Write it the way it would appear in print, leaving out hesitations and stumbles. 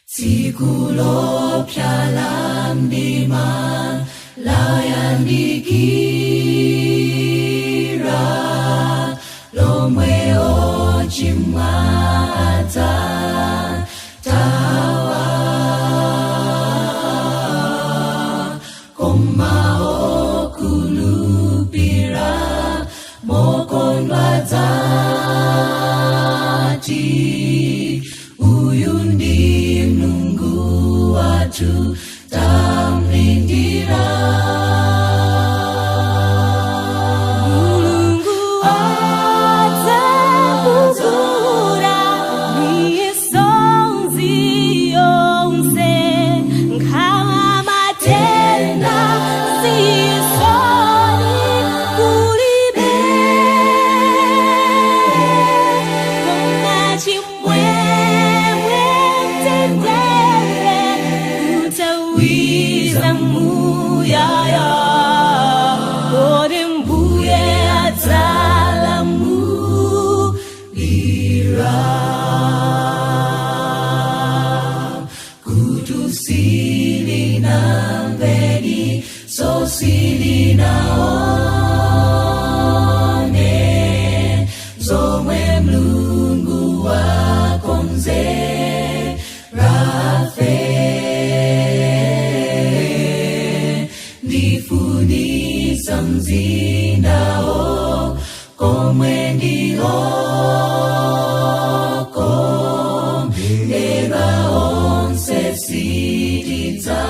Tsiku lopsa la mdima layandikira, lomwe ochimwa adzathawa, koma okhulupira mokondwa adzati, uyu ndi Mulungu wathu tamlindira. Mulungu adzapukuta misozi yonse, nkhawa, matenda, zisoni kulibe, koma chimwemwe, mtendere kutawiza muyaya, kodi mbuye adzalamulira. Khutu silinamve, diso silinaone, zomwe Mulungu wakonzera ife. Ndifunitsa mzindawo komwe ndihoko ndedwa onse sitidza